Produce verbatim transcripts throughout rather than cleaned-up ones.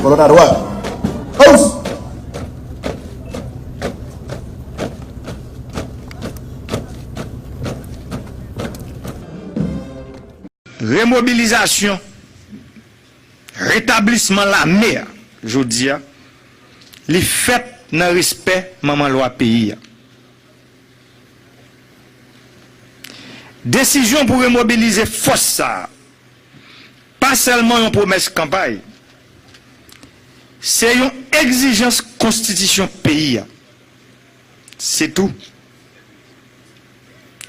Kolòn adwat. Aus! Remobilizasyon, retablisman lame a, jodi a, li fèt nan respè manman lwa peyi a. Desizyon pou remobilize fòs sa a, pa sèlman yon pwomès kanpay, se yon egzijans konstitisyon peyi a. Se tou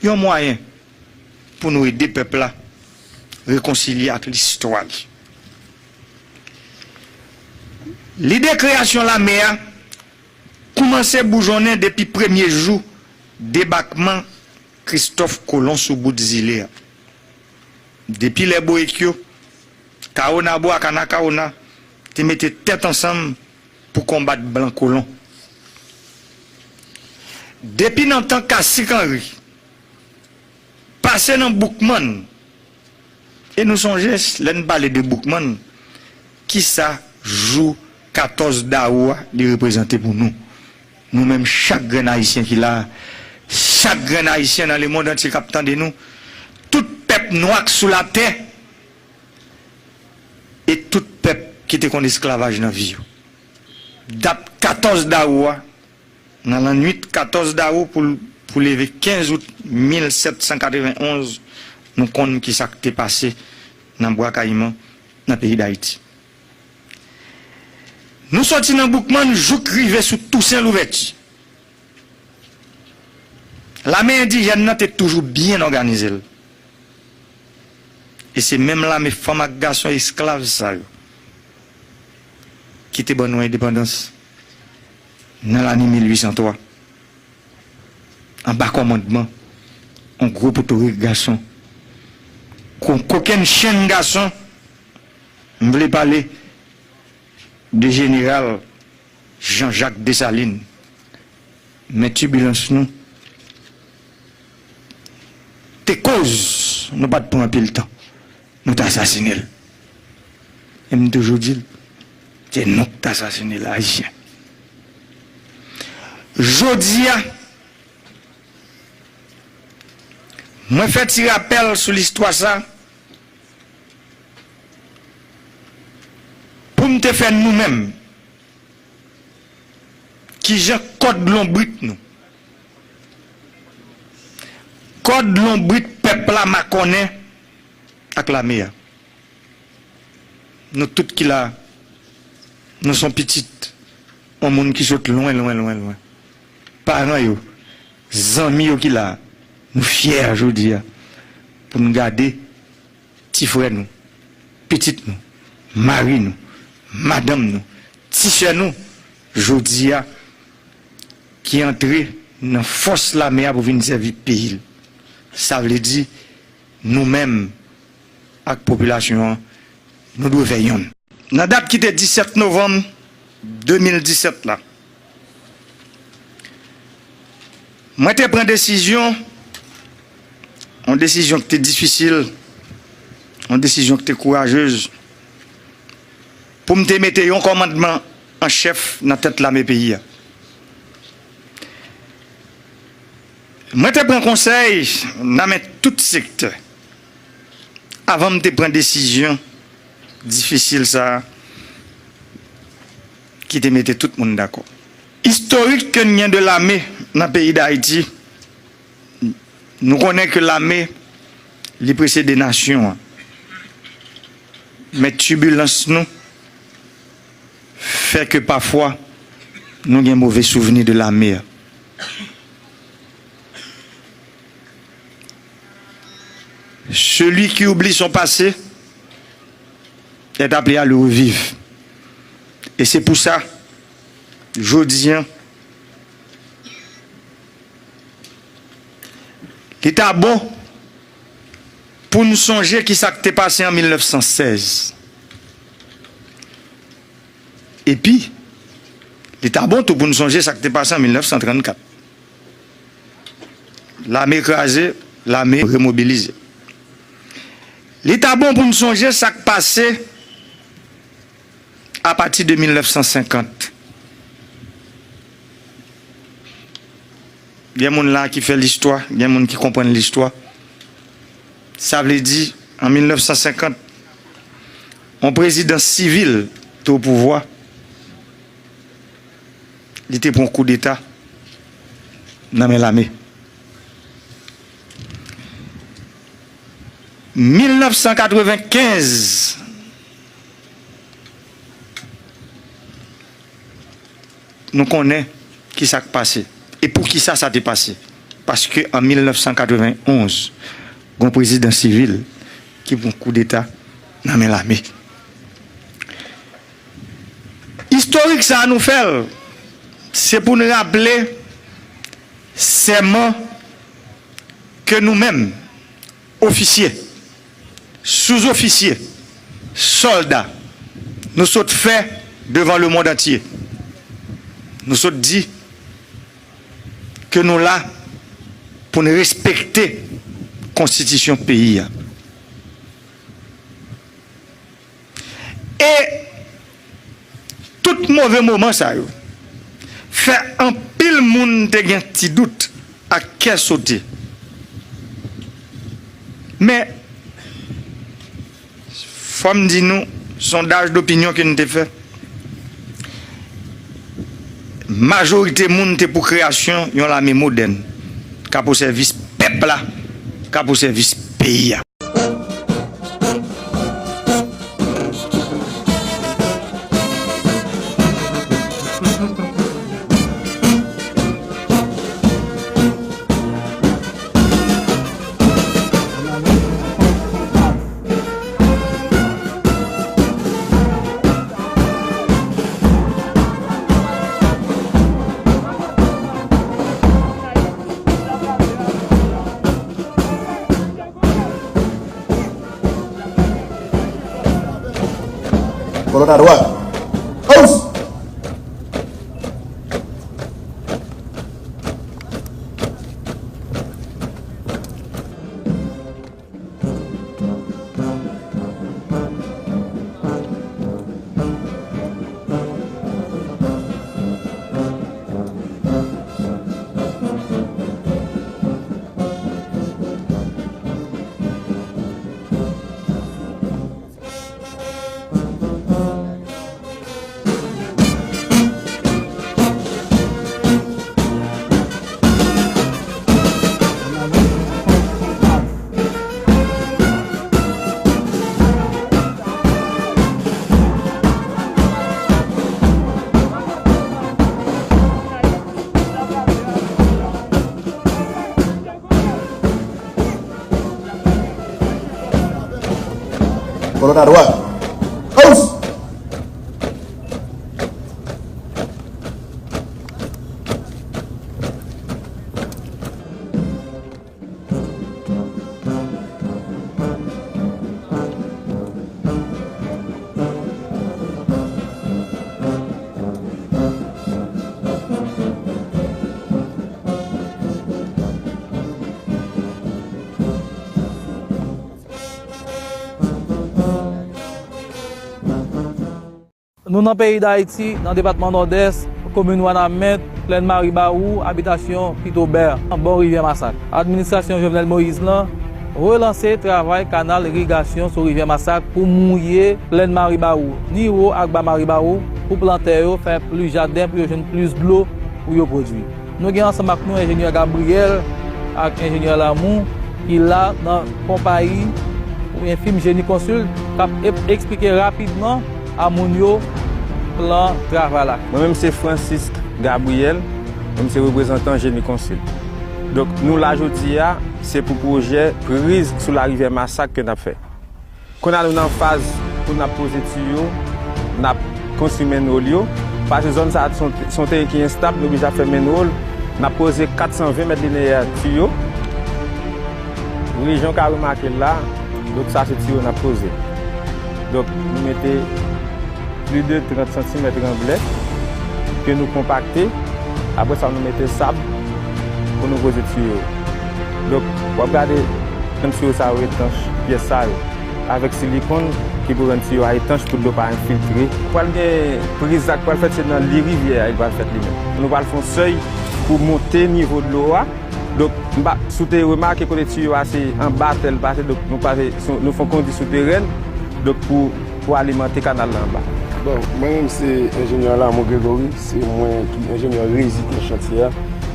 yon mwayen pou nou ede pèp la rekonsilye ak listwa li. Lide kreyasyon lame a koumanse boujonnen depi premye jou debakman Kristòf Kolon sou bout zile a. Depi lè Boyek yo, Kawonabo ak Anakawona te mete tèt ansanm pou konbat blan kolon. Depi nan tan Kasik Anri, pase nan Boukmann, e nou sonje, lè n pale de Boukmann, kisa jou katòz dawou a li reprezante pou nou? Nou menm, chak grenn Ayisyen ki la a, chak grenn Ayisyen nan lemonn antye k ap tande nou, tout pèp nwa k sou latè, e tout pèp ki te konn esklavaj nan vi yo. Dat katòz dawou a, nan lannwit katòz dawou pou, pou leve kenz out mil sèt san katrevenn onz, nou konn kisa k te pase nan Bwa Kayiman, nan peyi Dayiti. Nou soti nan Boukmann jouk rive sou Tousen Louvèti. Lame endijèn nan te toujou byen òganize l. E se menm lame fanm ak gason esklav sa yo ki te ban nou endepandans nan lane mil uit san twa, anba kòmandman yon gwo potorik gason, yon kokenn chenn gason, m vle pale de jeneral Jean-Jacques Dessalines. Men tibilans nou te koz nou pa t pran anpil tan, nou t asasinen l. E m toujou di l, se nou k t asasinen l, Ayisyen. Jodi a, mwen fè ti rapèl sou listwa sa pou m te fè nou menm, kijan kòd lonbrit nou, kòd lonbrit pèp la makònen ak lame a. Nou tout ki la, nou se yon pitit yon moun ki sot lwen, lwen, lwen, lwen. Paran yo, zanmi yo ki la, nou fyè jodi a pou n gade ti frè nou, pitit nou, mari nou, madanm nou, ti sè nou, jodi a, ki antre nan fòs lame a pou vin sèvi peyi l. Sa vle di, nou menm ak popilasyon an, nou dwe fè yonn. Nan dat ki te disèt novanm de mil disèt la, mwen te pran desizyon, yon desizyon ki te difisil, yon desizyon ki te kourajez, pou m te mete yon kòmandman an chèf nan tèt lame peyi a. Mwen te pran konsèy nan men tout sektè avan m te pran desizyon difisil sa a ki te mete tout moun dakò. Istorik ke n gen de lame nan peyi Dayiti, nou konnen ke lame, li presede nasyon an. Men tibilans nou fè ke pafwa nou gen move souvni de lame a. Celui qui oublie son passé est appelé à le revivre. E se pou sa, jodi a, li ta bon pou n sonje kisa k te pase an mil nèf san sèz. Epi, li ta bon tou pou n sonje sa k te pase an mil nèf san trannkat. Lame kraze, lame remobilize. Li ta bon pou n sonje sa k pase apati de mil nèf san senkant. Gen moun la ki fè listwa, gen moun ki konprann listwa. Sa vle di, an mil nèf san senkant, yon prezidan sivil te o pouvwa, li te pran koudeta nan men lame. Mil nèf san katrevenkenz, nou konnen ki sa k pase. E poukisa sa te pase? Paske an mil nèf san katrevenonz, gen yon prezidan sivil ki pran koudeta nan men lame. Istorik sa a nou fè l, se pou n raple sèman ke nou menm, ofisye, souzofisye, sòlda, nou sot fè devan lemonn antye. Nou sot di ke nou la pou n respekte konstitisyon peyi a. E tout move moman sa yo fè anpil moun te gen ti dout ak kè sote. Men, fò m di nou, sondaj dopinyon ke n te fè, majorite moun te pou kreyasyon yon lame modèn, k ap o sèvis pèp la, k ap o sèvis peyi a. Kolòn adwat. Aus! Kolòn adwat. Aus! Nou nan peyi Dayiti, nan depatman Nòdès, komin Wanament, plèn Maribawou, abitasyon Pitobè, bò rivyè Masak. Administrasyon Jovenel Moïse lan relanse travay kanal irigasyon sou rivyè Masak pou mouye plèn Maribawou, ni wo ak ba Maribawou, pou plantè yo fè plis jaden, pou yo jwenn plis dlo pou yo pwodui. Nou gen ansanm ak nou enjenyè Gabriel ak enjenyè Lamour ki la nan konpayi oubyen fim Génie Consult k ap ep-, eksplike rapidman a moun yo plan travay la. Mwen menm se Francisque Gabriel, mwen se reprezantan Génie Consult. Donk nou la jodi a, se pou pwojè priz sou larivyè Masak ke n ap fè. Kounye a nou nan faz pou n ap poze tiyo, n ap konstwi manhole yo, paske zòn sa a se yon, se yon teren ki enstab, nou oblije ap fè manhole, n ap poze kat san ven mèt lineyè tiyo. Wi, jan w ka remake l la, donk sa se tiyo n ap poze. Donk, nou mete plis de trant santimèt ranblè ke nou konpakte. Apre sa, nou mete sab pou nou poze tiyo yo. Donk, w ap gade jan tiyo sa yo etanch, pyès sa yo, avèk silikòn Ki pou rann tiyo a etanch pou dlo pa enfiltre. Pral gen priz la k pral fèt, se nan li rivyè a li pral fèt li menm. Nou pral fè yon sèy pou monte nivo dlo a. Donk, m pa, si w te remake kote tiyo a se anba tè l pase, donk nou pase, nou fè yon kondi souterèn, donk pou, pou alimante kanal la anba. Bon, mwen menm se enjenyè Lamour Grégory, se mwen ki enjenyè rezidan chantyè a.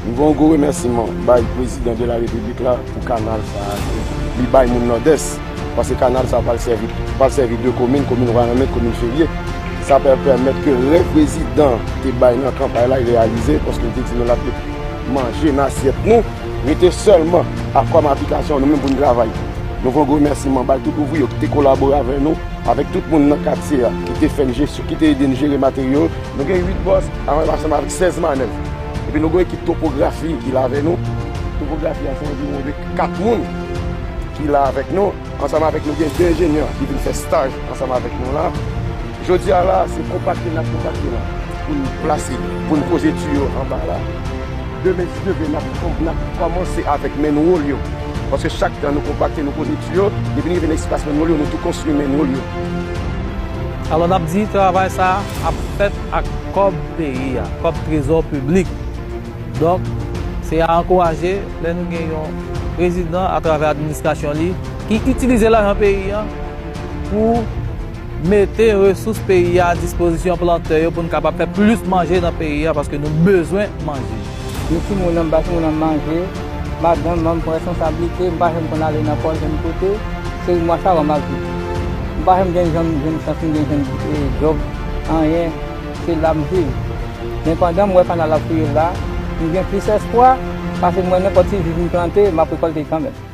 M voye yon gwo remèsiman bay prezidan de la repiblik la pou kanal sa a ke li bay moun Nòdès. Paske kanal sa pral sèvi, pral sèvi de komin, komin Wanament, komin Ferye. Sa pral pèmèt ke rèv prezidan te bay nan kanpay la reyalize, paske l te di nou l ap met manje nan asyèt nou, rete sèlman ak kòm aplikasyon nou menm pou n travay. Nou voye yon gwo remèsiman bay tout ouvriye ki te kolabore avè nou, avèk tout moun nan katye a ki te fè n jesyon, ki te ede n jere materyo. Nou gen uit bòs, ansanm avèk sèz manèv. Epi nou gen yon ekip topografi ki la avè nou. Topografi a se anviwon de kat moun ki la avèk nou. Ansanm avèk nou gen de enjenyè ki vin fè staj ansanm avèk nou la. Jodi a la, se konpakte n ap konpakte la pou n plase, pou n poze tiyo anba la. Demen, si Dye vle, n ap, n ap kòmanse avèk menn wòl yo. Paske chak tan nou konpakte, nou poze tiyo, depi n rive nan espas menn wòl yo, nou tou konstwi menn wòl yo. Alò, n ap di travay sa a ap fèt ak kòb peyi a, kòb trezò piblik. Donk, se a ankouraje lè nou gen yon prezidan atravè administrasyon li ki itilize lajan peyi a pou mete resous peyi a a dispozisyon plantè yo pou n kapab fè plis manje nan peyi a, paske nou bezwen manje. Nou timoun an, m ba timoun an manje, madanm mwen, m pran responsablite, m pa janm konn ale nan pòs, janm kote, se rimwa chawa m ap viv. M pa janm gen, janm jwenn chans, m gen jwenn, eh, djòb, anyen, se la m viv. Men pandan m wè kanal ap fouye la, m gen plis espwa, paske m wè nenpòt ti jij m plante, m ap rekòlte kanmenm.